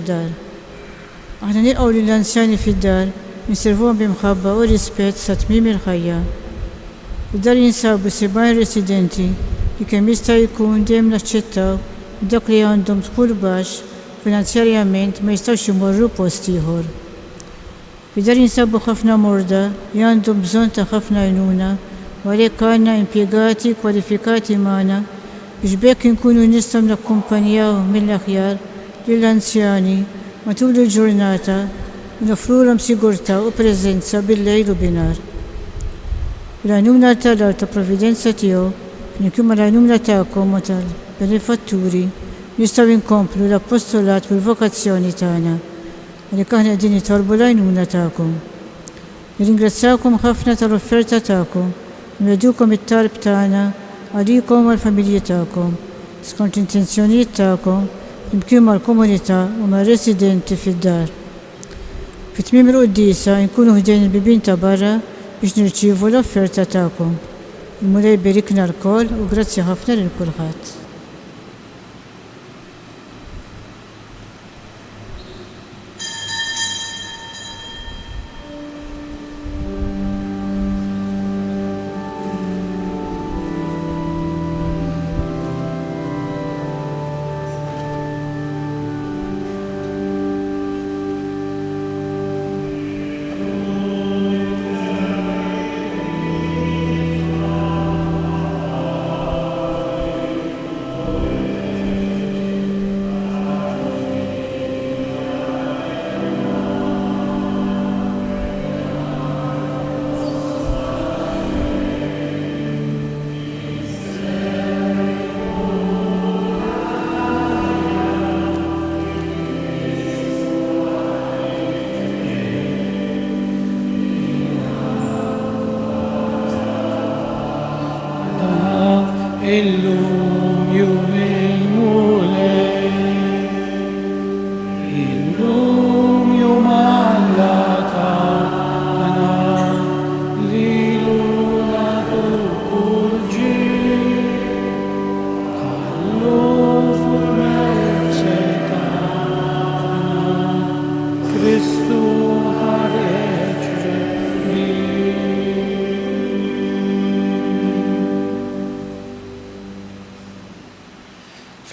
tad-dar. Aħna nilqgħu lill-anzjani fid-dar, inservuhom bi mħabba u rispett sa tmiem il-ħajja. Fid-dar jinsabu 70 residenti li kemm jista' jkun dejjem naċċettaw li dawk li għandhom dħul baxx finanzjarjament ma jistgħux imorru post ieħor. Fid-dar jinsabu ħafna morda li għandhom bżonn ta' ħafna għajnuna u għalhekk għandna impjegati kwalifikati magħna biex b'hekk inkunu nistgħu nakkumpanjaw mill-aħjar lill-anzjani matul il-ġurnata u noffrulhom sigurtà u preżenza bil-lejl u binhar. Bil-għajnuna t'Alla u ta' providenza tiegħu, flimkien mal-għajnuna tagħkom u tal-benefatturi, nistgħu nkomplu l-appostolat u l-vokazzjoni tagħna. Għalhekk aħna qegħdin nitolbu l-għajnuna tagħkom. Nirringrazzjawkom ħafna tal-offerta tagħkom u nwegħdukom it-talb tagħna għalikom u għall-familji tagħkom, skont l-intenzjonijiet tagħkom flimkien mal-komunità u mar-residenti fid-dar. Fi tmiem il-quddiesa nkunu ħdejn il-bibien ta' barra biex nirċievu l-offerta tagħkom. Il-Mulej iberikna lkoll u grazzi ħafna lil kulħadd. Illum jum il-Mulej, illum jum Alla tagħna, lilu nagħtu kull ġid, bħal-lum fil-mewt setgħana, Kristu ħareġ rebbieħ.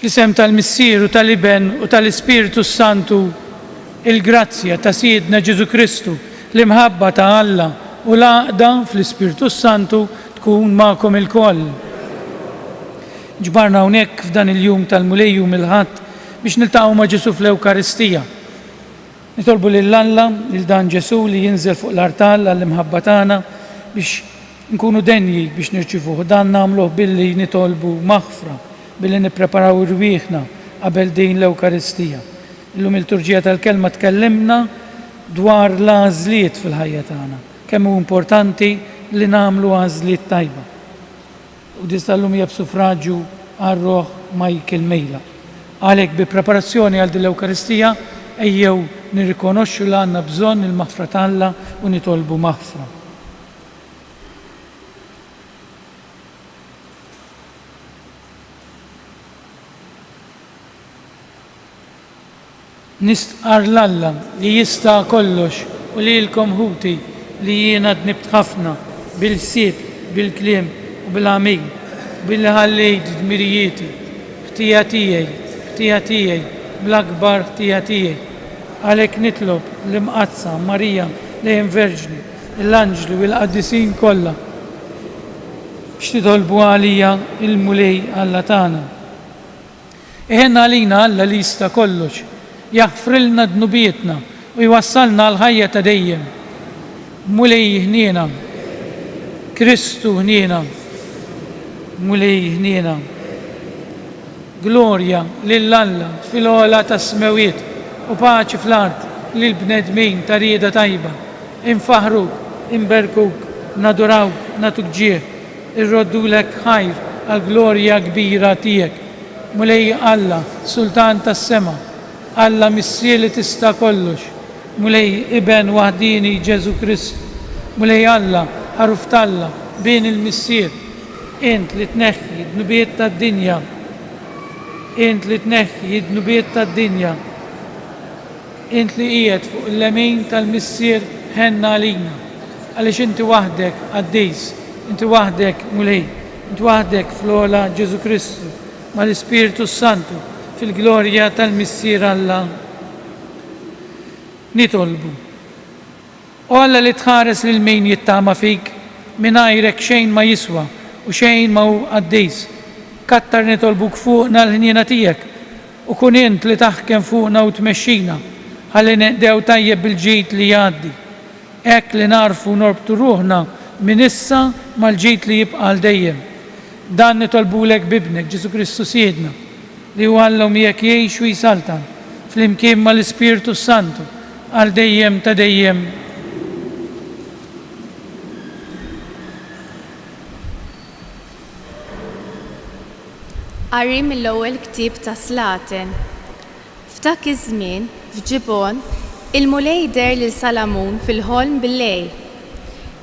Fl-isem tal-Missier u tal-Iben u tal-Ispirtu s-Santu, il-grazzja ta' Sidna Ġesù Kristu, l-imħabba ta' Alla u l-għaqda fl-Ispirtu s-Santu tkun magħkom ilkoll. Ġbarna hawnhekk f'dan il-jum tal-Mulej jum il-Ħadd biex niltaqgħu ma' Ġesù fl-Ewkaristija. Nitolbu lil Alla, lil dan Ġesù li jinżel fuq l-artal għall-imħabba tagħna biex nkunu denji biex nirċivuh. Dan nagħmluh billi nitolbu maħfra, billi nippreparaw irwieħna qabel din l-Ewkaristija. Illum il-Liturġija tal-Kelma tkellimna dwar l-għażliet fil-ħajja tagħna, kemm hu importanti li nagħmlu għażliet tajba. Quddies tal-lum hija b'suffraġju għal ruħ Michael Mejla. Għalhekk bi preparazzjoni għal din l-Ewkaristija ejjew nirrikonoxxu li għandna bżonn il-maħfra ta' Alla u nitolbu maħfra. Nistqarr 'l Alla li jista' kollox u lilkom ħuti li jiena dnibt ħafna bil-ħsieb, bil-kliem u bil-għamil, billi ħallejt dmirijieti. Ħtija tiegħi, ħtija tiegħi, bl-akbar ħtija tiegħi. Għalhekk nitlob l-Imqaddsa Marija dejjem Verġni, l-anġli u l-qaddisin kollha biex titolbu għalija l-Mulej Alla tagħna. Iħenn għalina Alla li jista' kollox, jaħfrilna dnubietna u jwassalna għall-ħajja ta' dejjem. Mulej ħniena. Kristu ħniena. Mulej ħniena. Glorja lil Alla fil-ogħla tas-smewwiet u paċi fl-art lill-bnedmin ta' rieda tajba. Infaħħruk, inberkuk, nadurawk, nagħtuk ġieħ. Irroddulek ħajr għall-glorja kbira tiegħek. Mulej Alla, Sultan tas-sema, Alla Missier li tista' kollox, Mulej Iben waħdieni Ġesù Kristu, Mulej Alla, Ħaruf t'Alla, Bin il-Missier, int li tneħħi d-dnubiet tad-dinja, int li tneħħi d-dnubiet tad-dinja. Int li qiegħed fuq il-lemin tal-Missier ħenn għalina. Għaliex inti waħdek qaddis, inti waħdek Mulej, inti waħdek fl-ogħla Ġesù Kristu, mal-Ispirtu s-Santu, fil-glorja tal-Missier Alla. Nitolbu. O Alla li tħares lil min jittama fik, mingħajrek xejn ma jiswa u xejn ma hu qaddis, kattar nitolbuk fuqna l-ħniena tiegħek u kun int li taħkem fuqna u tmexxina, ħalli neqdew tajjeb bil-ġid li jgħaddi. Hekk li nagħrfu norbtu ruħna minn issa mal-ġid li jibqa' għal dejjem. Dan nitolbulek b'Ibnek, Ġesù Kristu Sidna, li hu Alla u miegħek jgħix u jsaltan, flimkien mal-Ispirtu s-Santu, għal dejjem ta' dejjem. Qari mill-ewwel ktieb ta' Slaten. F'dak iż-żmien, f'Ġibgħon, il-Mulej deher lil Salamun fil-ħolm billejl.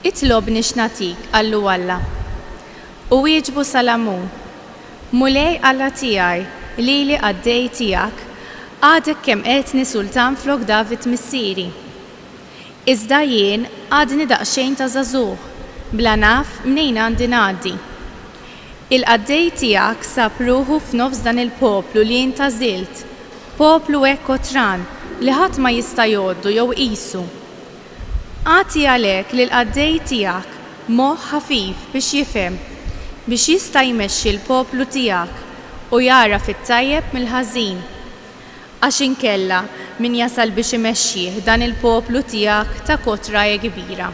Itlobni x'nagħtik, qallu Alla. U wieġbu Salamun, Mulej Alla tiegħi, lili qaddej tiegħek, għadek kemm qegħedtni sultan flok David missieri. Iżda jien għadni daqsxejn ta' żagħżugħ, bla naf mnejn għandi ngħaddi. Il-qaddej tiegħek sab ruħu f'nofs dan il-poplu li int għażilt, poplu hekk kotran li ħadd ma jista' jgħoddu jew iqisu. Agħti għalhekk lill-qaddej tiegħek moħħ ħafif biex jifhem, biex jista' jmexxi l-poplu tiegħek u jagħraf it-tajjeb mill-ħażin. Għax inkella min jasal biex imexxih dan il-poplu tiegħek ta' kotra hekk kbira?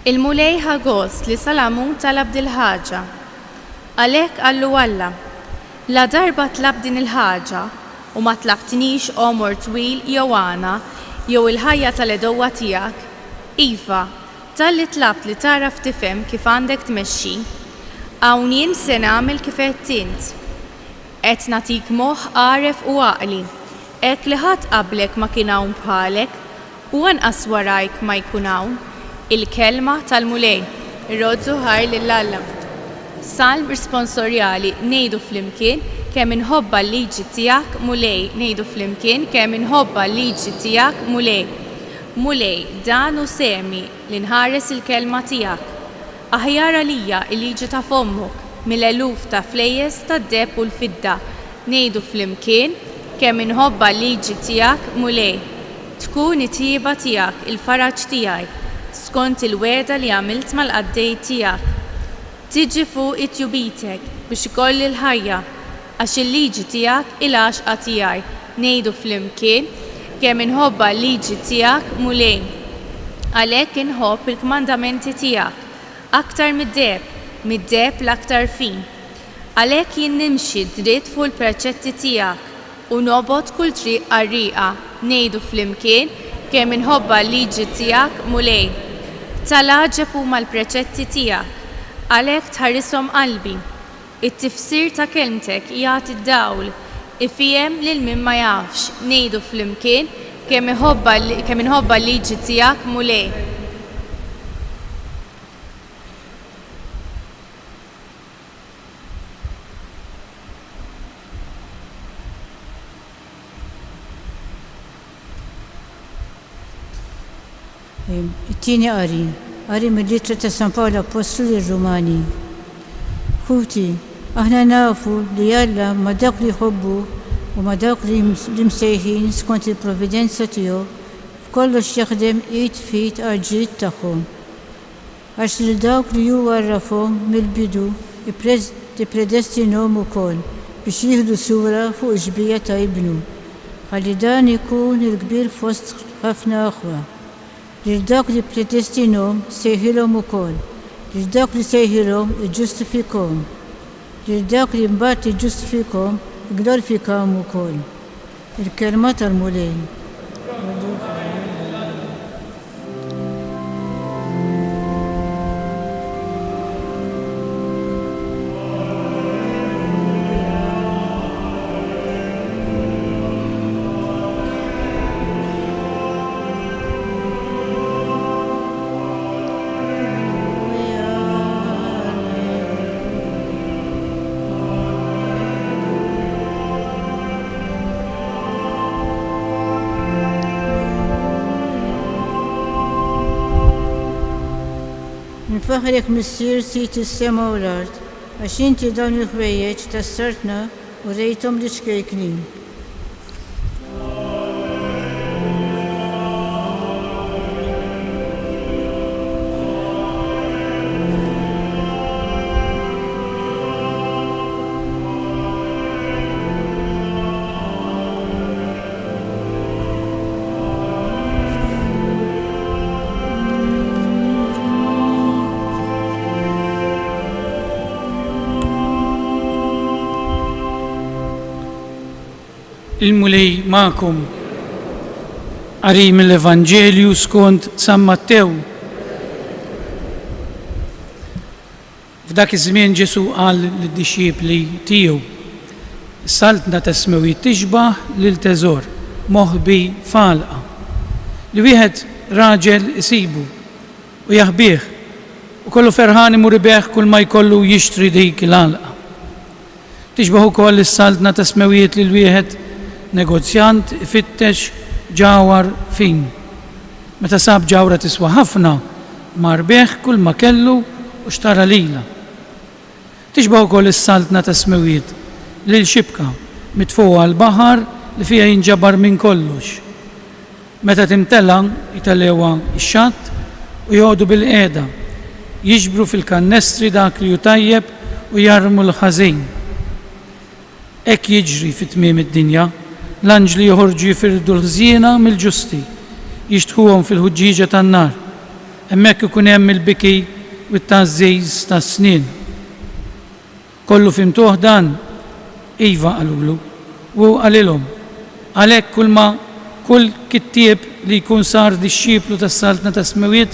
Il-Mulej ħa gost li Salamun talab dil-ħaġa. Għalhekk qallu Alla, Ladarba tlabt din il-ħaġa, u ma tlabtnix għomor twil jew għana, jew il-ħajja tal-għedewwa tiegħek, iva, talli tlabt li tagħraf tifhem kif għandek tmexxi, hawn jien se nagħmel kif għedt int. Qed nagħtik moħħ għaref u għaqli, hekk li ħadd qablek ma kien hawn bħalek, u anqas warajk ma jkun hawn. Il-Kelma tal-Mulej. Irroddu ħajr lil Alla. Salm risponsorjali Ngħidu flimkien, Kemm inħobbha l-liġi tiegħek, Mulej, Ngħidu flimkien, Kemm inħobbha l-liġi tiegħek, Mulej. Mulej, dan hu sehmi, li nħares il-kelma tiegħek. Aħjar għalija l-liġi ta' fommok, mill-eluf ta' flejjes tad-deheb u l-fidda. Ngħidu flimkien, Kemm inħobbha l-liġi tiegħek, Mulej. Tkun it-tjieba tiegħek il-faraġ tiegħi, skont il-wegħda li għamilt mal-qaddej tiegħek. Tiġi fuqi tjubitek biex ikolli l-ħajja, għax il-liġi tiegħek hi l-għaxqa tiegħi. Ngħidu flimkien, Kemm inħobbha l-liġi tiegħek, Mulej! Għalhekk inħobb il-kmandamenti tiegħek, aktar mid-deheb, mid-deheb l-aktar fin. Għalhekk jien nimxi dritt fuq il-preċetti tiegħek, U nobgħod kull triq qarrieqa. Ngħidu flimkien, Kemm inħobbha l-liġi tiegħek, Mulej! Tal-għaġeb huma l-preċetti tiegħek, għalhekk tħarishom qalbi. It-tifsir ta' kelmtek jagħti d-dawl, ifiehem lil min ma jafx. Ngħidu flimkien, Kemm iħobbha kemm inħobbha l-liġi tiegħek, Mulej! It-tieni qari, qari mill-Ittra ta' San Pawl Appostlu lir-Rumani. Ħuti, aħna nafu li Alla ma' dawk li jħobbuh u ma' dawk li msejħin skont il-providenza tiegħu, f'kollox jaħdem id f'id għall-ġid tagħhom. Għax lil dawk li hu għarrafhom mill-bidu ippredestinhom ukoll biex jieħdu sura fuq ix-xbieha ta' Ibnu, ħalli dan ikun il-kbir fost ħafna aħwa. Lil dawk li ppredestinhom sejħilhom ukoll, lil dawk li sejħilhom iġġustifikhom, lil dawk li mbagħad iġġustifikhom igglorifikahom ukoll. Il-Kelma tal-Mulej. Infaħħrek Missier Sid is-sema u l-art, għax inti dawn il-ħwejjeġ tas-Saltna urejthom liċ-ċkejknin. Il-Mulej magħkom. Qari mill-Evanġelju skont San Mattew. F'dak iż-żmien Ġesù qal lid-dixxipli tiegħu, Is-Saltna tas-smewwiet tixbah lil teżor moħbi f'għalqa, li wieħed raġel isibu u jaħbih, u kollu ferħan imur ibigħ kulma jkollu u jixtri dik il-għalqa. Tixbah ukoll is-Saltna tas-smewwiet lil wieħed negozjant ifittex ġawhar fin. Meta sab ġawhra tiswa ħafna, mar biegħ kulma kellu u xtara lilha. Tixbah ukoll is-Saltna tas-smewwiet lil xibka mitfugħa l-baħar li fiha jinġabar minn kollox. Meta timtela, jtellgħuha x-xatt u joqogħdu bilqiegħda, jiġbru fil-kannestri dak li hu tajjeb u jarmu l-ħażin. Hekk jiġri fi tmiem id-dinja, l-anġli joħorġu jifirdu l-ħżiena mill-ġusti, jixtħuhom fil-ħuġġieġa tan-nar. Hemmhekk ikun hemm il-biki u t-tgħażżiż tas-snien. Kollu fhimtuh dan? Iva, qalulu. U hu qalilhom, Għalhekk kulma kull kittieb li jkun sar dixxiplu tas-Saltna tas-Smewwiet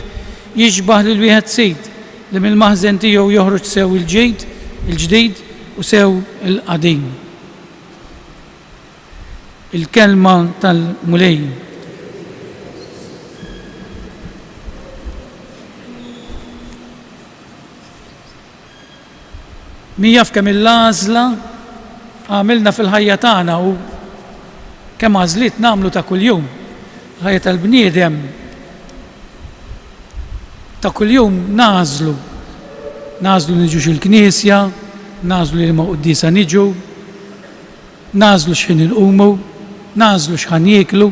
jixbah lil wieħed sid li mill-maħżen tiegħu joħroġ sew il-ġid il-ġdid u sew il-qadim. Il-Kelma tal-Mulej. Min jaf kemm il-għażla għamilna fil-ħajja tagħna u kemm għażliet nagħmlu ta' kuljum. Il-ħajja tal-bniedem ta' kuljum nagħżlu. Nagħżlu niġux il-knisja, nagħżlu liema quddiesa niġu, Nagħżlu x'ħin inqumu, nagħżlu x'ħa nieklu.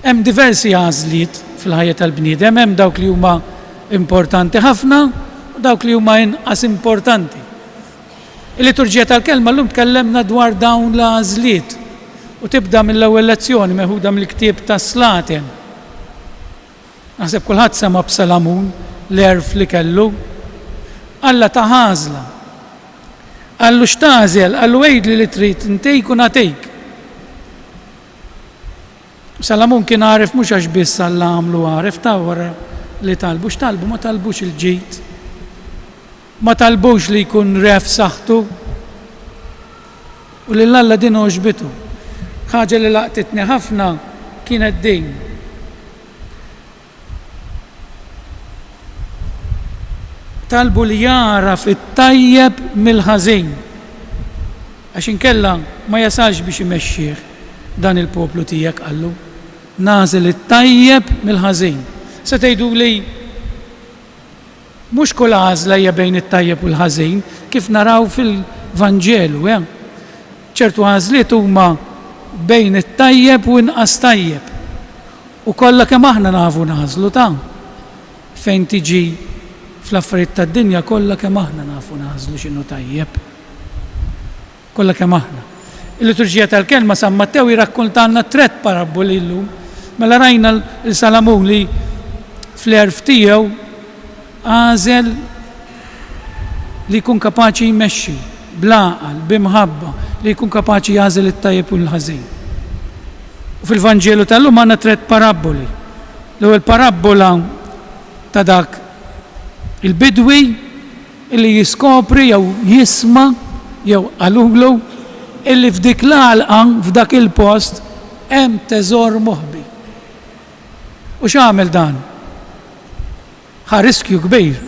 Hemm diversi għażliet fil-ħajja tal-bniedem, hemm dawk li huma importanti ħafna u dawk li huma inqas importanti. Il-liturġija tal-Kelma llum tkellemna dwar dawn l-għażliet u tibda mill-ewwel lezzjoni meħuda mill-ktieb tas-Slaten. Naħseb kulħadd sema' b'Salamun, l-għerf li kellu. Alla tah għażla. Qallu x'tagħżel, qallu għidli li trid ntik u nagħtik. U Salamun kien għaref mhux għax biss Alla għamlu għaref ta' wara li talbu, x'talbu ma talbux il-ġid. Ma talbux li jkun re f'saħħtu. U lil Alla din għoġbitu. Ħaġa li laqtitni ħafna kienet din. Talbu li jagħraf it-tajjeb mill-ħażin, għax inkella ma jasalx biex imexxih dan il-poplu tiegħek, qallu. Nagħżel it-tajjeb mill-ħażin. Se tgħiduli, Mhux kull għażla hija bejn it-tajjeb u l-ħażin, kif naraw fil-Vanġelu, eh. Ċertu għażliet huma bejn it-tajjeb u inqas tajjeb. U kollha kemm aħna nafu nagħżlu ta'. Fejn tiġi fl-affarijiet tad-dinja kollha kemm aħna nafu nagħżlu x'inhu tajjeb. Kollha kemm aħna. Il-liturġija tal-Kelma San Mattew jirrakkontalna trett parabboli llum. Mela rajna lil Salamun li fl-għerf tiegħu għażel li jkun kapaċi jmexxi bl-għaqal, bi mħabba, li jkun kapaċi jagħżel it-tajjeb u l-ħażin. U fil-Vanġelu tal-lum għandna trett parabboli. L-ewwel parabbola ta' dak il-bidwi Illi jiskopri jew jisma' jew qalulu illi f'dik l-għalqa, f'dak il-post, hemm teżor moħbi. U x'għamel dan? Ħa riskju kbir.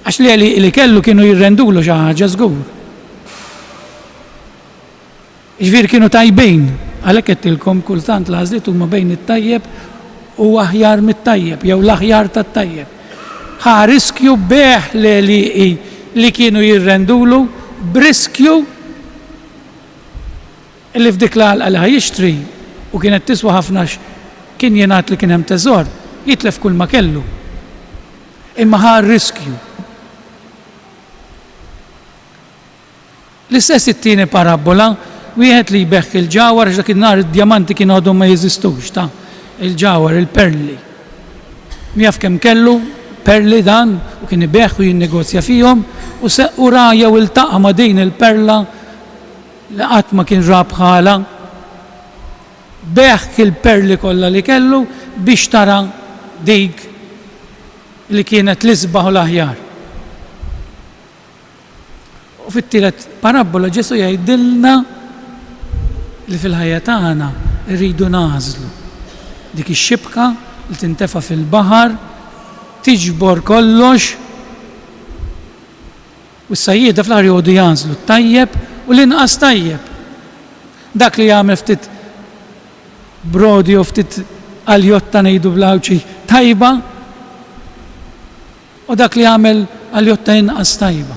Għax l-għelieqi li kellu kienu jirrendulu xi ħaġa żgur. Jiġifieri kienu tajbin. Għalhekk għedtilkom kultant l-għażliet huma bejn it-tajjeb u aħjar mit-tajjeb jew l-aħjar tat-tajjeb. Ħa riskju biegħ l-għelieqi li kienu jirrendulu b'riskju li f'dik l-għalqa li ħa jixtri, u kienet tiswa ħafna għax kien jingħad li kien hemm teżor, jitlef kulma kellu. Imma ħa r-riskju. L-istess it-tieni parabbola, wieħed li jbigħ il-ġawhar għax dak in-nhar id-djamanti kienu għadhom ma jeżistux, ta' il-ġawhar, il-perli. Min jaf kemm kellu perli dan u kien ibigħ u jinnegozja fihom u se u ra jew iltaqa' ma' din il-perla li qatt ma kien ra bħalha. Begħ il-perli kollha li kellu biex tara dik li kienet l-isbaħ u l-aħjar. U fit-tielet parabbola Ġesù jgħidilna li fil-ħajja tagħna rridu nagħżlu dik ix-xibka li tintefa' fil-baħar, tiġbor kollox u s-sajjieda fl-aħħar joqogħdu jagħżlu t-tajjeb u l-inqas tajjeb. Dak li jagħmel ftit brodi u ftit aljotta ngħidu bl-Għawdxi tajba, U dak li għamel għaljotta inqas tajba.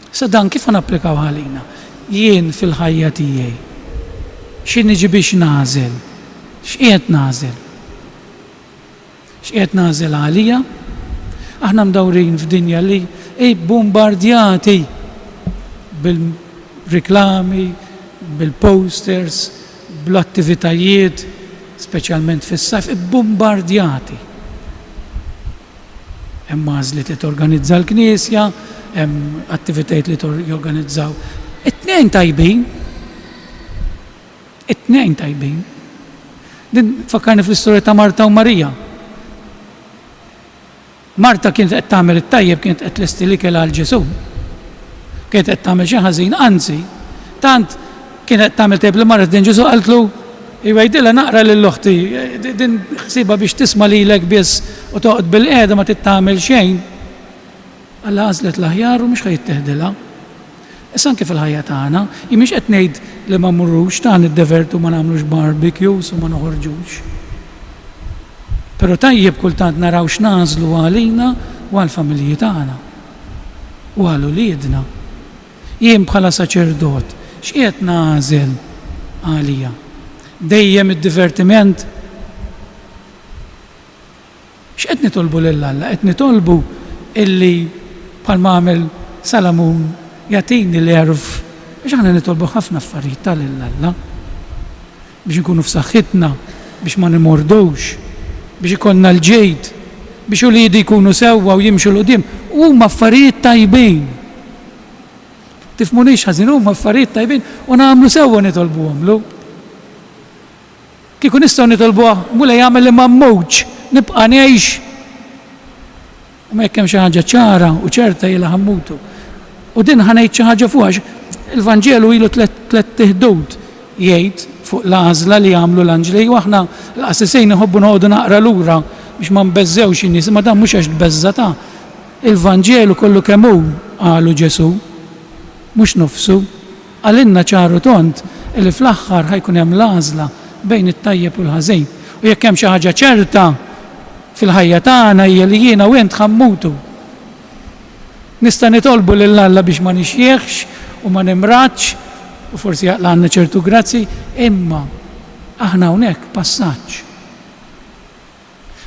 Issa dan kif ħa napplikawh għalina? Jien fil-ħajja tiegħi xi niġi biex nagħżel? X'qiegħed nagħżel? X'qiegħed nagħżel għalija? Aħna mdawrin f'dinja li hi bombardjati bil-riklami, bil-posters, bl-attivitajiet, speċjalment fis-sajf, ibbumbardjati. Hemm għażliet li torganizza l-Knisja, hemm attivitajiet li jorganizzaw. It-tnejn tajbin. It-tnejn tajbin. Din tfakkarni fl-istorja ta' Marta u Marija. Marta kienet qed tagħmel it-tajjeb, kienet qed tlesti l-ikel għal Ġesù. Kienet qed tagħmel xi ħażin, anzi, tant kienet qed tagħmel tajjeb li marret din Ġesù qaltlu, Iva jgħidilha naqra lil oħti, din ħsiebha biex tisma' lilek biss u toqgħod bilqiegħda ma trid tagħmel xejn. Alla għażlet l-aħjar u mhux ħa jitteħdilha. Issa anke fil-ħajja tagħna, jien mhix qed ngħid li ma mmorrux ta' niddevertu ma nagħmlux barbecues u ma noħorġux. Però tajjeb kultant naraw x'nagħżlu għalina u għall-familji tagħna u għal uliedna. Jien bħala saċerdot x'qiegħed nagħżel għalija? Dejjem id-divertiment? X'qed nitolbu lil Alla? Qed nitolbu illi bħalma għamel Salamun jagħtini l-għerf għax aħna nitolbu ħafna affarijiet ta' lil Alla biex inkunu f'saħħitna, biex ma nimordux, biex ikollna l-ġid, biex uliedi jkunu sewwa u jimxu 'l quddiem. Huma affarijiet tajbin. Tifhmunix ħażin, huma affarijiet tajbin u nagħmlu sewwa nitolbuhomlu. Kieku nistgħu nitolbuha, Mulej agħmel li ma mmutx, nibqa' ngħix. Imma jekk hemm xi ħaġa ċara u ċerta hi li ħa mmutu. U din ħa ngħid xi ħaġa fuqha għax il-Vanġelu ilu tlett iħdud jgħid fuq l-għażla li għamlu l-anġli u aħna l-qassisin iħobbu noqogħdu naqra lura biex ma nbeżżgħux in-nies, imma dan mhux għax tbeżża' ta'. Il-Vanġelu kollu kemm hu, qalu Ġesù, mhux nofsu. Qalilna ċar u tond li fl-aħħar ħa jkun hemm l-għażla bejn it-tajjeb u l-ħażin. U jekk hemm xi ħaġa ċerta fil-ħajja tagħna hija li jiena u int ħa mmutu. Nista' nitolbu lil Alla biex ma nixjieħx u ma nimradx u forsi jaqlgħalna ċertu grazzi, imma aħna hawnhekk passaġġ.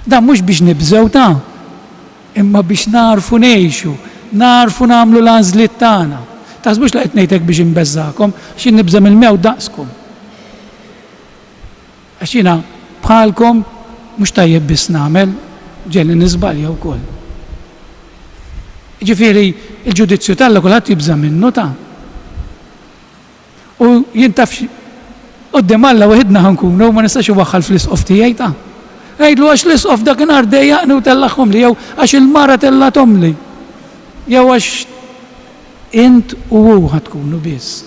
Dan mhux biex nibżgħu ta', imma biex nagħrfu ngħixu, nagħrfu nagħmlu l-għażliet tagħna. Taħsbux li qed ngħid hekk biex inbeżżagħkom, għax jien nibża' mill-mewt daqskom. Għax jiena bħalkom mhux tajjeb biss nagħmel, ġieli niżbalja wkoll. Jiġifieri, il-ġudizzju t'Alla kulħadd jibża' minnu ta'. U jien taf quddiem Alla waħidna ħa nkunu, ma nistax iwaħħal fl-isqof tiegħi ta'. Ngħidlu għax l-isqof dakinhar dejjaqni u tellagħhomli jew għax il-mara tellgħathomli. Jew għax int u hu ħa tkunu biss.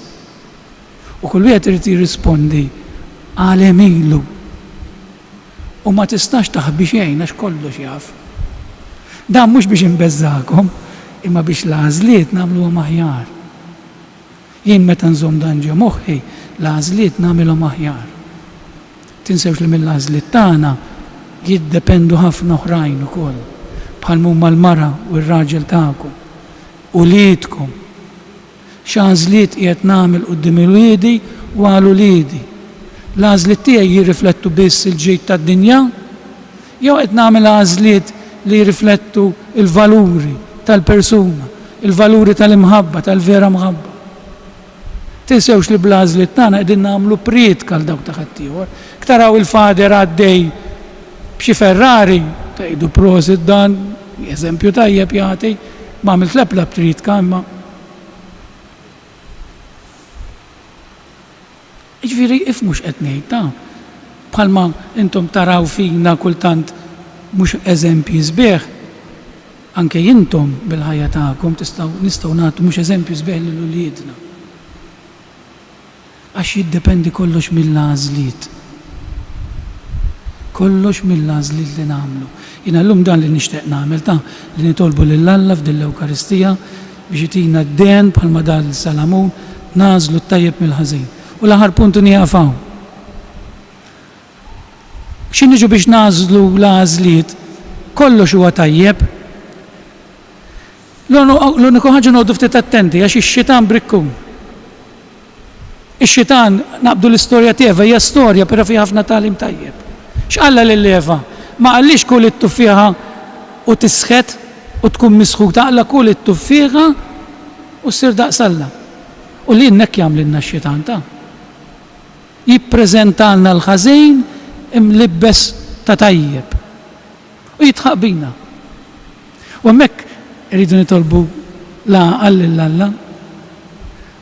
U kull wieħed irid jirrispondi għal għemilu. U ma tistax taħbi xejn għax kollox jaf. Dan mhux biex inbeżżagħkom, imma biex l-għażliet nagħmluhom aħjar. Jien meta nżomm dan ġo moħħi, l-għażliet nagħmilhom aħjar. Tinsewx li mill-għażliet tagħna jiddependu ħafna oħrajn ukoll. bħal m'huma l-mara u r-raġel tagħkom, uliedkom. X'għażliet qiegħed nagħmel quddiem uliedi u għal uliedi? L-għażliet tiegħi jirriflettu biss il-ġid tad-dinja? Jew qed nagħmel għażliet li jirriflettu l-valuri tal-persuna, il-valuri tal-imħabba, tal-vera mħabba? Tinsewx li bl-għażliet tagħna qegħdin nagħmlu prietka għal dawk ta' ħaddieħor. Jekk taraw il-father għaddej b'xi Ferrari, tgħidu prosit dan, eżempju tajjeb jagħti, ma għamilt l-ebda prietka imma. Jiġifieri ifhmu x'qed ngħid ta'. Bħalma intom taraw fina kultant mhux eżempji sbieħ, anke intom bil-ħajja tagħkom tistgħu nistgħu nagħtu mhux eżempju sbieħ lil uliedna. Għax jiddependi kollox mill-għażliet. Kollox mill-għażliet li nagħmlu. Jiena llum dan li nixtieq nagħmel ta' li nitolbu lil Alla f'din l-Ewkaristija biex itina d-dehen bħalma da lil Salamun nagħżlu t-tajjeb mill-ħażin. U l-aħħar punt u nieqaf hawn. Xi niġu biex nagħżlu l-għażliet, kollox huwa tajjeb. L-uniku ħaġa noqogħdu ftit attenti għax ix-xitan brikkun. Ix-xitan, naqbdu l-istorja t'Eva, hija storja però fiha ħafna tagħlim tajjeb. X'qallha lil Eva? Ma qallhiex kul it-tuffieħa u tisħet u tkun misħuta, qallha kul it-tuffieħa u ssir daqs Alla. U lilna hekk jagħmlilna x-xitan ta'. Jippreżentalna l-ħażin imlibbes ta' tajjeb. U jidħaq bina. U hemmhekk irridu nitolbu l-għaqal lil Alla.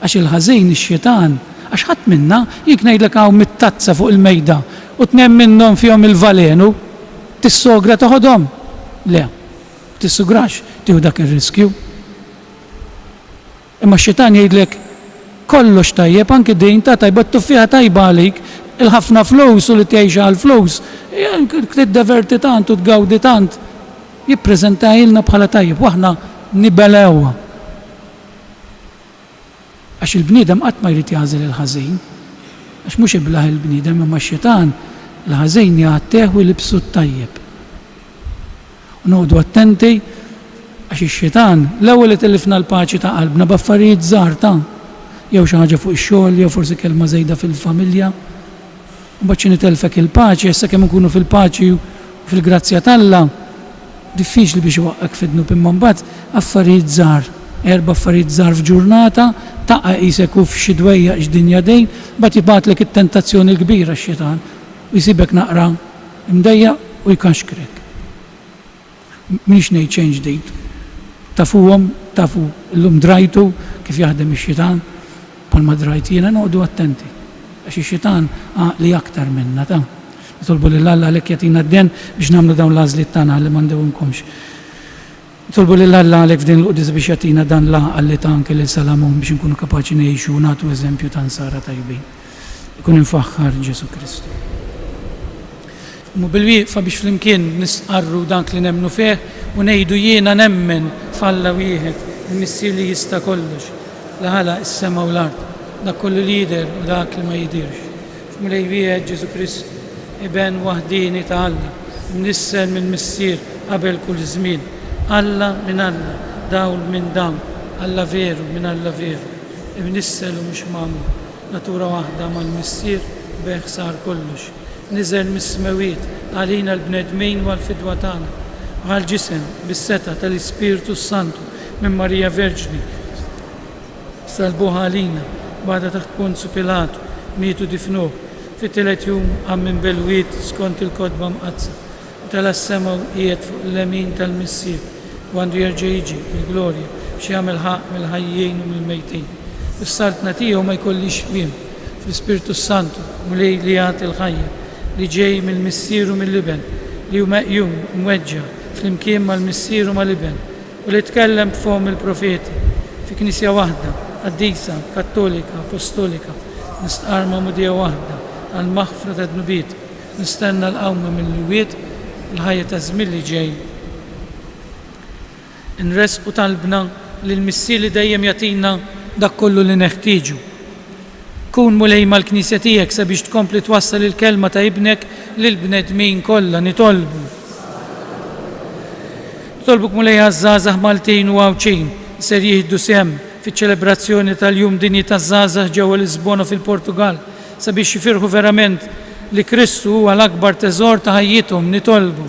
Għax il-ħażin, ix-xitan, għax ħadd minna, jekk ngħidlek hawn mit-tazza fuq il-mejda u tnejn minnhom fihom il-valenu, tissogra toħodhom? Le, tissugrax tieħu dak ir-riskju. Imma x-xitan jgħidlek, Kollox tajjeb, anki din ta' tajba, t-tuffieħa tajba għalik, il-ħafna flus u li tgħix għall-flus, tiddeverti tant u tgawdi tant. Jippreżentahilna bħala tajjeb u aħna nibelgħuha. Għax il-bniedem qatt ma jrid jagħżel il-ħażin. Għax mhux iblah il-bniedem imma x-xitan il-ħażin jgħattih u jlibbsu t-tajjeb. U noqogħdu attenti għax ix-xitan l-ewwel itellifna l-paċi ta' qalbna b'affarijiet żgħar ta' jew xi ħaġa fuq ix-xogħol jew forsi kelma żejda fil-familja. U mbagħad xi nitellfek il-paċi għax sakemm inkunu fil-paċi u fil-grazzja t'Alla diffiċli biex iwaqqgħek fid-dnub imma mbagħad affarijiet żgħar, erba' affarijiet żgħar f'ġurnata taqa' qisek hu f'xi dwejjaq x'dinja dejn, mbagħad jibgħatlek it-tentazzjoni l-kbira x-xitan u jsibek naqra Imdejjaq u jkaxkrek. M'iniex ngħid xejn ġdid. Tafuhom, tafu, illum drajtu kif jaħdem ix-xitan, bħalma drajt jiena, noqogħdu attenti. Għax ix-xitan għaqli aktar minna, ta. Nitolbu lil Alla għalhekk jagħtina d-dehen biex nagħmlu dawn l-għażliet tagħna ħalli ma ndewwimkomx. Nitolbu lil Alla għalhekk f'din il-quddiesa biex jagħtina dan l-għaqal li ta anke lil Salamun biex inkunu kapaċi ngħixu u nagħtu eżempju ta' nsara tajbin. Ikun imfaħħar Ġesù Kristu. Qumu bil-wieqfa biex flimkien nistqarru dak li nemmnu fih u ngħidu jiena nemmen f'Alla wieħed, il-Missier li jista' kollox, li ħalaq is-sema u l-art, dak kollu li jidher u dak li ma jidhirx. F'Mulej wieħed Ġesù Kristu, Iben waħdieni ta' Alla, imnissel mill-Missier qabel kull żmien, Alla minn Alla, dawl minn dawl, Alla veru minn Alla veru, imnissel u mhux magħmul, natura waħda mal-Missier, bih sar kollox. Niżel mis-smewwiet għalina l-bnedmin u għall-fidwa tagħna, u ħa l-ġisem bis-setgħa tal-Ispirtu s-Santu minn Marija Verġni, Salbuh għalina, baqgħda taħt Ponzu Pilatu, miet u difnuh. Fit-tielet jum qam minn bel-wied skont il-Kotba Mqaddsa, u tela' s-sema u qiegħed fuq il-lemin tal-Missier, u għandu jerġa' jiġi bil-glorja biex jagħmel ħaqq mill-ħajjin u mill-mejtin. U s-saltna tiegħu ma jkollhiex tmiem. Fl-Ispirtu s-Santu, Mulej li jagħti l-ħajja, li ġej mill-Missier u mill-Iben, li hu meqjum u mweġġa' flimkien mal-Missier u mal-Iben, u li tkellem b'fomm il-profeti, fi Knisja waħda, qaddisa, kattolika, apostolika, nistqarr magħmudija waħda għall-maħfra tad-dnubiet, nistenna l-qawma mill-imwiet u l-ħajja taż-żmien li ġej. Inressqu talbna lill-Missier li dejjem jagħtina dak kollu li neħtieġu. Kun, Mulej, mal-Knisja tiegħek sabiex tkompli twassal il-kelma ta' Ibnek lill-bnedmin kollha. Nitolbu. Nitolbuk Mulej għaż-żgħażagħ Maltin u Għawdxin li ser jieħdu sehem fiċ-ċelebrazzjoni tal-Jum Dinji taż-Żgħażagħ ġewwa Lisbona fil-Portugall sabiex jifirħu verament li Kristu huwa l-akbar teżor ta' ħajjithom. Nitolbu.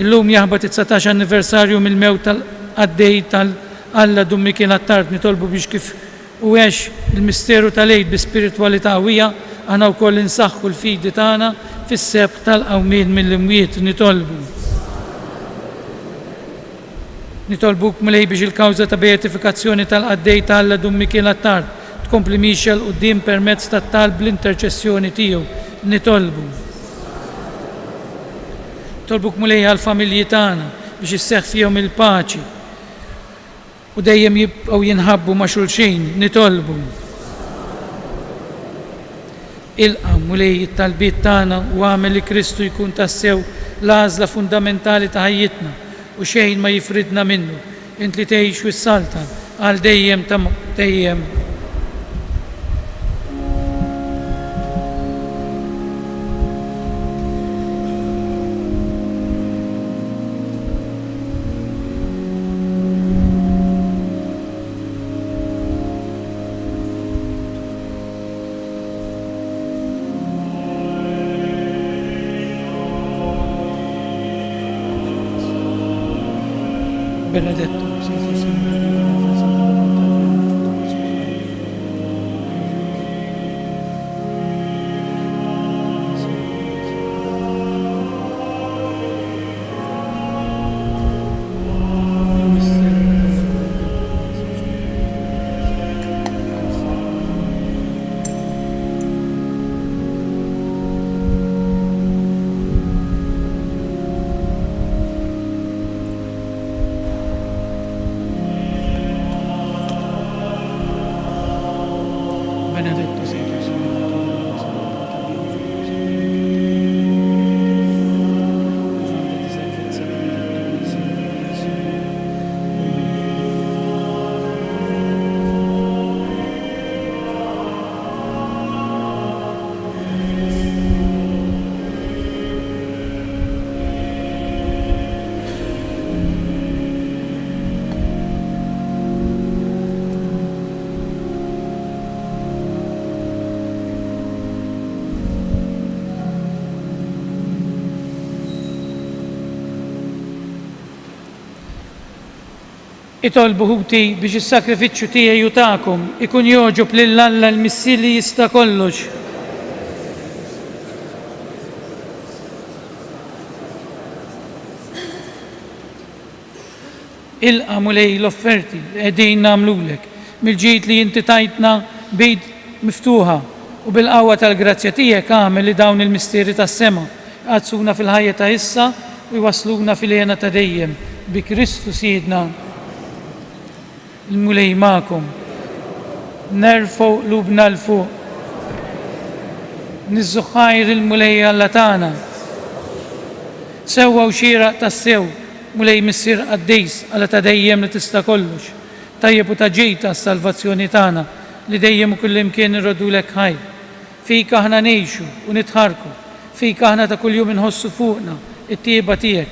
Illum jaħbat it-dsatax anniversarju mill-mewt tal-qaddej tal Alla Dun Mikiel Attard. Nitolbu biex kif Hu għex il-misteru tal-Għid bi spiritwalità qawwija, aħna wkoll insaħħu l-fidi tagħna fis-sebħ tal-qawmien mill-imwiet. Nitolbu. Nitolbuk, Mulej, biex il-kawża ta' beatifikazzjoni tal-qaddej ta' Alla Dun Mikiel Attard tkompli miexja 'l quddiem permezz tat-talb bl-interċessjoni tiegħu. Nitolbu. Nitolbuk, Mulej, għall-familji tagħna biex isseħħ fihom il-paċi u dejjem jibqgħu jinħabbu ma' xulxin, nitolbu. Ilqa', Mulej, it-talbiet tagħna u agħmel li Kristu jkun tassew l-għażla fundamentali ta' ħajjitna u xejn ma jifridna minnu, int li tgħix u ssaltan għal dejjem ta' dejjem. Benedetto Benedetto sei tu, Signore, Itolbu ħuti biex is-sagrifiċċju tiegħi u tagħkom ikun jogħġob lil Alla l-Missier li jista' kollox. Ilqa', Mulej, l-offerti li qegħdin nagħmlulek mill-ġid li inti tajtna b'id miftuħa, u bil-qawwa tal-grazzja tiegħek agħmel li dawn il-mistieri tas-sema jqaddsuna fil-ħajja ta' issa u jwassluna fil-hena ta' dejjem, bi Kristu Sidna. Il-Mulej magħkom. Nerfgħu qlubna 'l fuq. Niżżu ħajr il-Mulej Alla tagħna. Sewwa u xieraq tassew, Mulej Missier qaddis, Alla ta' dejjem li tista' kollox, tajjeb u ta' ġid għas-salvazzjoni tagħna, li dejjem u kullimkien irroddulek ħajr. Fik aħna ngħixu u nitħarrku, fik aħna ta' kuljum inħossu fuqna t-tjieba tiegħek.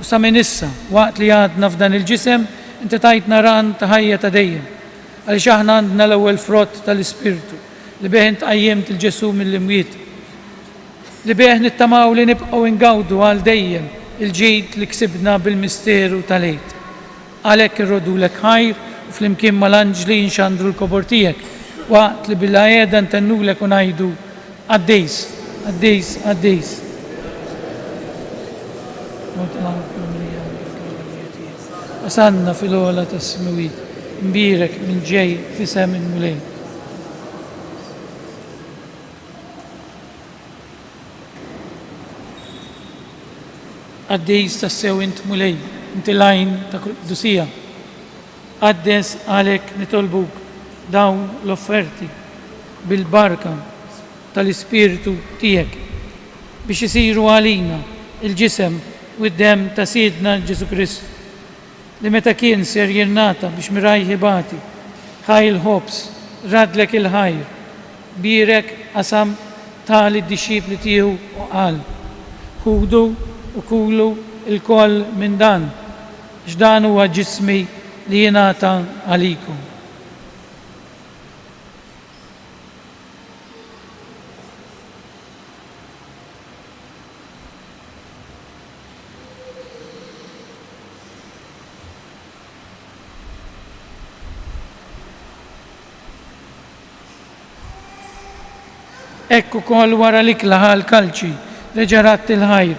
U sa minn issa, waqt li għadna f'dan il-ġisem, inti tajtna ran ta' ħajja ta' dejjem. Għaliex aħna għandna l-ewwel frott tal-Ispirtu, li bih int qajjimt 'il Ġesù mill-imwiet, li bih nittamaw li nibqgħu ingawdu għal dejjem il-ġid li ksibna bil-misteru tal-Għid. Għalhekk irroddulek ħajr u flimkien mal-anġli nxandru l-kobor tiegħek, waqt li bil-għeda ntennulek u ngħidu, Qaddis, qaddis, qaddis. Osanna fil-ogħla tas-smewwiet, imbierek min ġej f'isem il-Mulej. Qaddis tassew int Mulej, inti l-għajn ta' kull qdusija. Qaddes għalhekk nitolbuk dawn l-offerti bil-barka tal-Ispirtu tiegħek, biex isiru għalina l-ġisem u d-demm ta' Sidna Ġesù Kristu, li meta kien ser jirnata biex mirajh ibati, ħa l-ħobż, raddlek il-ħajr, bierek, qasam, ta lid-dixxipli tiegħu u qal, Ħudu u kulu. lkoll minn dan, għax dan huwa ġismi li jingħata għalikom. Hekk ukoll wara l-ikla ħa l-kalċi, reġa' radd il-ħajr,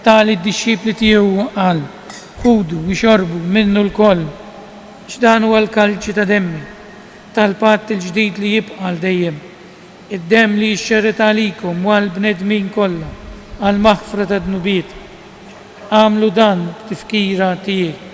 ta lid-dixxipli tiegħu u qal, Ħudu, ixorbu minnu lkoll, għax dan huwa l-kalċi ta' demmi, tal-patt il-ġdid li jibqa' għal dejjem, id-demm li jixxerred għalikom u għall-bnedmin kollha għall-maħfra tad-dnubiet. Agħmlu dan b'tifkira tiegħi.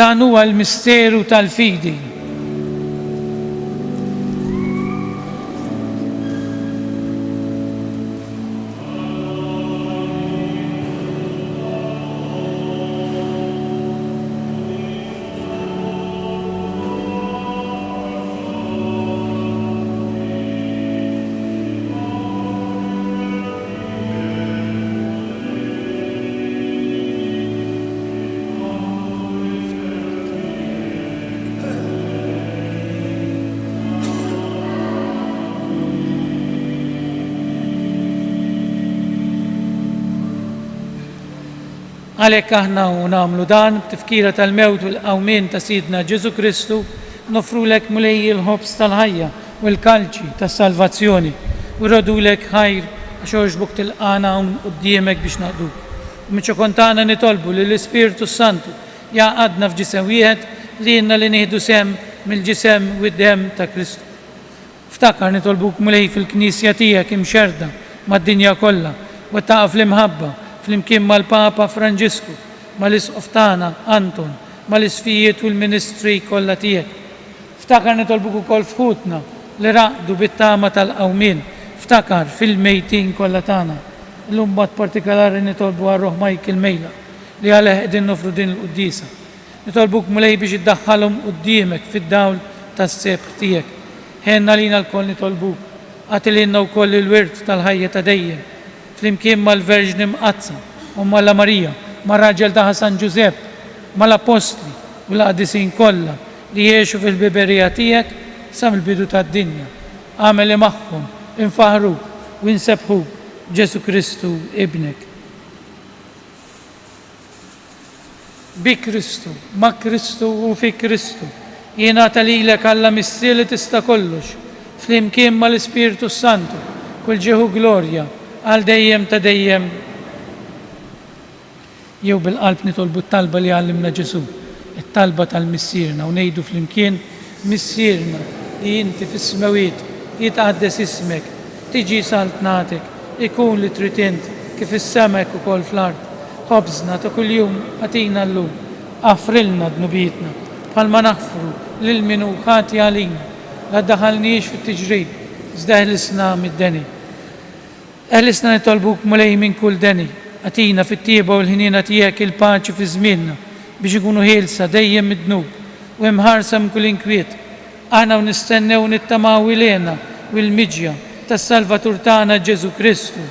Dan huwa l-misteru tal-fidi. Għalhekk aħna u nagħmlu dan b'tifkira tal-mewt u l-qawmien ta' Sidna Ġesù Kristu, noffrulek Mulej il-ħobż tal-ħajja u l-kalċi tas-salvazzjoni, u rrodulek ħajr għax għoġbok tilqagħna hawn quddiemek biex naqduk. U miċ-ċokon tagħna nitolbu li l-Ispirtu s-Santu jgħaqqadna f'ġisem wieħed lilna li nieħdu sehem mill-ġisem u d-demm ta' Kristu. Ftakar, nitolbuk Mulej, fil-Knisja tiegħek imxerrda mad-dinja kollha, wettaqha fl-imħabba, flimkien mal-Papa Franġisku, mal-Isqof tagħna Anton, mal-Isqfijiet u l-ministri kollha tiegħek. Ftakar, nitolbuk ukoll f'ħutna li raqdu bit-tama tal-qawmien, ftakar fil-mejtin kollha tagħna. Illum b'mod partikolari nitolbu għal ruħ Michael Mejlaq, li għalih qegħdin noffru din il-quddiesa. Nitolbuk Mulej biex iddaħħalhom quddiemek fid-dawl tas-sebħ tiegħek. Ħenn għalina lkoll nitolbuk, agħti lilna wkoll il-wirt tal-ħajja ta' dejjem, flimkien mal-Verġni Mqaddsa, Omm Alla Marija, mar-raġel tagħha San Ġużepp, mal-Appostli u l-qaddisin kollha li għexu fil-ħbiberija tiegħek sa mill-bidu tad-dinja. Agħmel li magħhom infaħħruk u insebbħuk b'Ġesù Kristu Ibnek. Bi Kristu, ma' Kristu u fi Kristu, jingħata lilek Alla Missier li tista' kollox, flimkien mal-Ispirtu s-Santu, kull ġieħ u glorja, għal dejjem ta' dejjem. Jew bil-qalb nitolbu t-talba li għallimna Ġesù, it-talba tal-Missierna, u ngħidu flimkien, Missierna, li inti fis-smewwiet, jitqaddes ismek, tiġi saltnatek, ikun li trid int, kif fis-sema hekk ukoll fl-art. Ħobżna ta' kuljum agħtina llum. Aħfrilna dnubietna, bħalma naħfru lil min hu ħati għalina. La ddaħħalniex fit-tiġrib, iżda eħlisna mid-deni. Eħlisna nitolbuk, Mulej, minn kull deni. Agħtina fit-tjieba u l-ħniena tiegħek il-paċi fi żmienna, biex inkunu ħielsa dejjem mid-dnub u imħarsa minn kull inkwiet, aħna u nistennew u nittamaw il-hena u l-miġja tas-Salvatur tagħna Ġesù Kristu.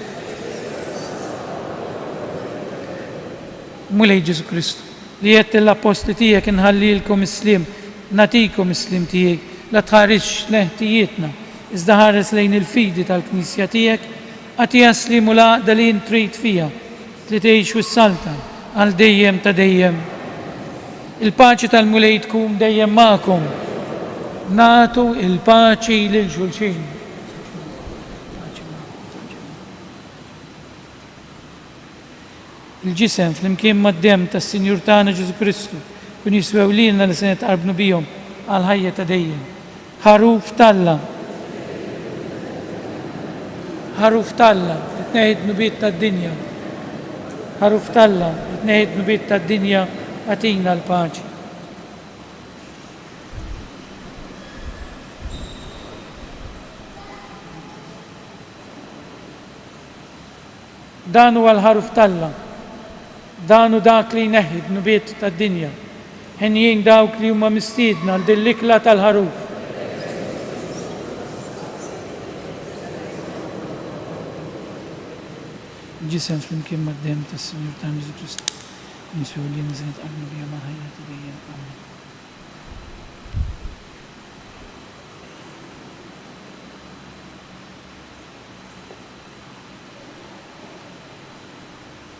Mulej Ġesù Kristu, li għedt lill-appostli tiegħek inħallilkom is-sliem, nagħtikom is-sliem tiegħi, la tħarisx lejn ħtijietna, iżda ħares lejn il-fidi tal-Knisja tiegħek, agħtiha s-sliem u l-għaqda li int trid fiha, li tgħix u ssaltan għal dejjem ta' dejjem. Il-paċi tal-Mulej tkun dejjem magħkom. Nagħtu l-paċi lil xulxin. Il-ġisem flimkien mad-demm tas-Sinjur tagħna Ġesù Kristu jkun jiswew lilna li se nitqarbnu bihom għall-ħajja ta' dejjem. Ħaruf t'Alla. Ħaruf t'Alla li tneħħi d-dnubiet tad-dinja. Ħaruf t'Alla li tneħħi d-dnubiet tad-dinja, agħtina l-paċi. Dan huwa l-Ħaruf t'Alla. Dan hu dak li jneħħi d-dnubiet tad-dinja. Henjin dawk li huma mistiedna għal din l-ikla tal-Ħaruf. Il-Ġisem flimkien mad-Demm tas-Sinjur tagħna Ġesù Kristu, niswew lilna se nitqarrnu bihom għall-ħajja ta' dejjem. Amen.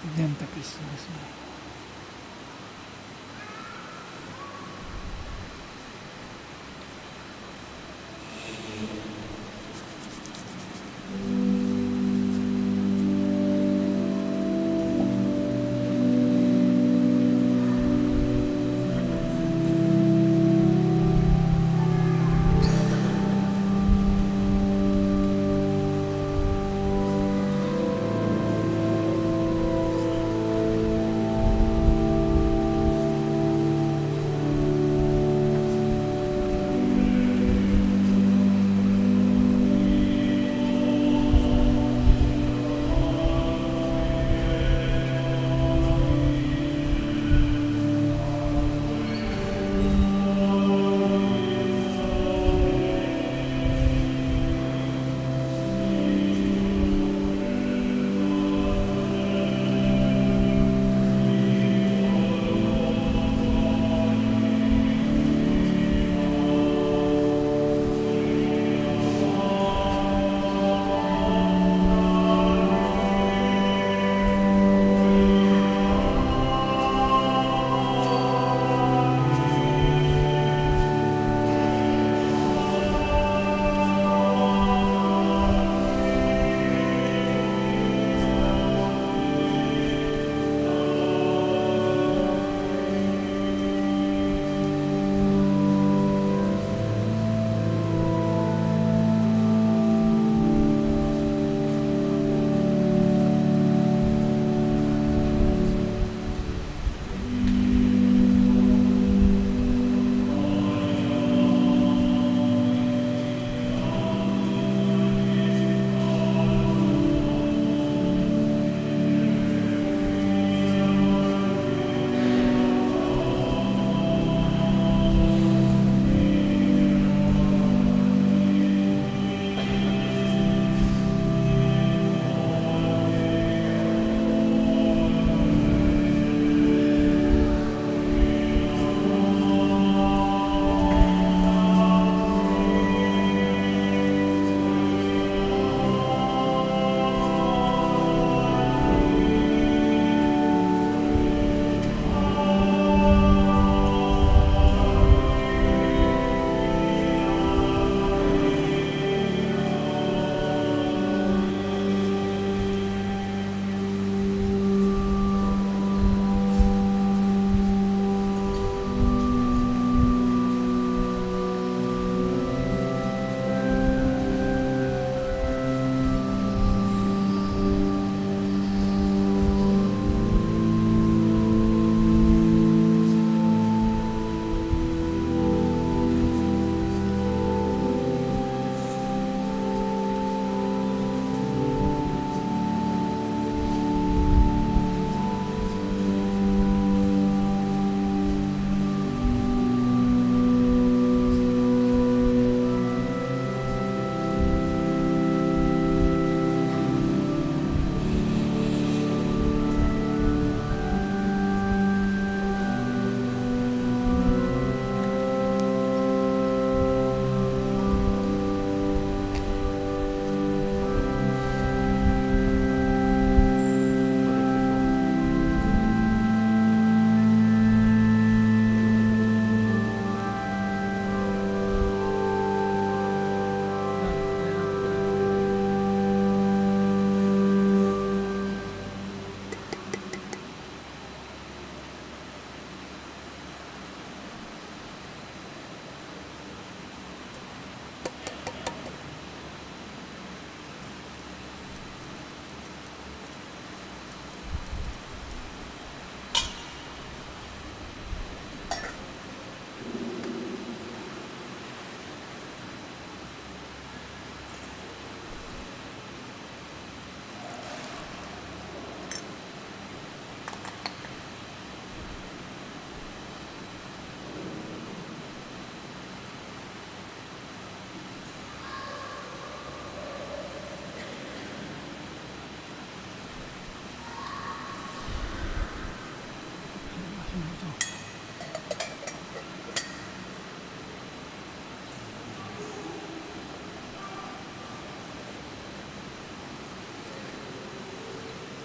Id-demm ta' Kristu jisma'.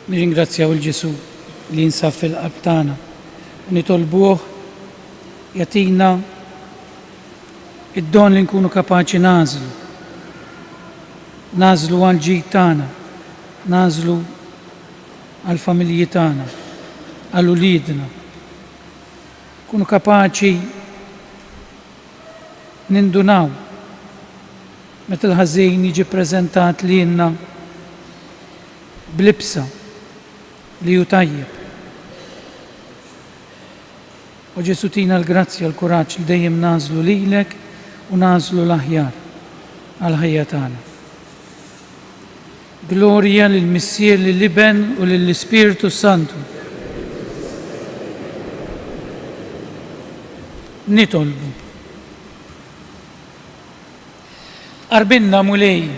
Nirringrazzjaw 'il Ġesù li jinsab fil-qalb tagħna u nitolbuh jagħtina id-don li nkunu kapaċi nagħżlu. Nagħżlu għall-ġid tagħna, nagħżlu għall-familji tagħna, għal uliedna. Nkunu kapaċi nindunaw meta l-ħażin jiġi ppreżentat lilna b'libsa li hu tajjeb. O Ġesù tina l-grazzja, l-kuraġġ li dejjem nagħżlu lilek u nagħżlu l-aħjar għall-ħajja tagħna. Glorja lill-Missier, lill-Iben u lill-Ispirtu s-Santu. Nitolbu. Tqarbilna, Mulej,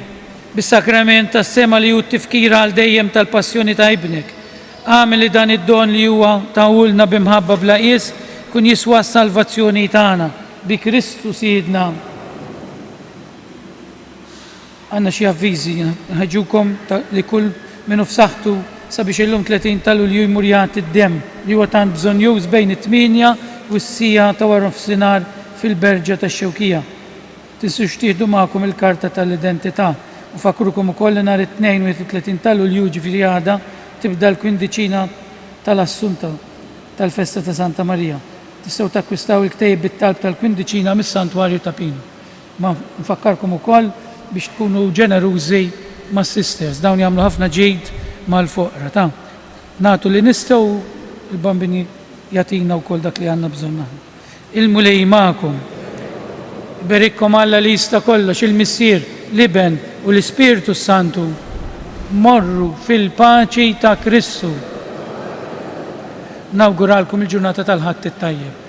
bis-sagrament tas-sema li hu t-tifkira għal dejjem tal-passjoni ta' Ibnek. Agħmel li dan id-don li huwa tahulna bi mħabba bla qies ikun jiswa għas-salvazzjoni tagħna, bi Kristu Sidna. Għandna xi avviżi, nħeġġukom li kull min hu f'saħħtu sabiex illum 30 ta' Lulju jmur jagħti d-demm li huwa tant bżonnjuż bejn it-tmienja u s-siegħa ta' waranofsinhar fil-Berġa tax-Xewkija. Tinsux tieħdu magħkom il-karta tal-identità. Nfakkrukom ukoll li nhar it-Tnejn 31 ta' Lulju, jiġifieri għada, tibda l-Kwindiċina tal-Assunta tal-Festa ta' Santa Marija. Tistgħu takkwistaw il-ktejjeb bit-talb tal-Kwindiċina mis-Santwarju ta' Pinu. Ma nfakkarkom ukoll biex tkunu ġenerużi mas-sisters, dawn jagħmlu ħafna ġid mal-foqra, ta. Nagħtu li nistgħu u l-Bambin jagħtina wkoll dak li għandna bżonn aħna. Il-Mulej magħkom. Iberikkom Alla li jista' kollox, il-Missier, l-Iben u l-Ispirtu s-Santu. Morru fil-paċi ta' Kristu. Nawguralkom il-ġurnata tal-Ħadd it-tajjeb.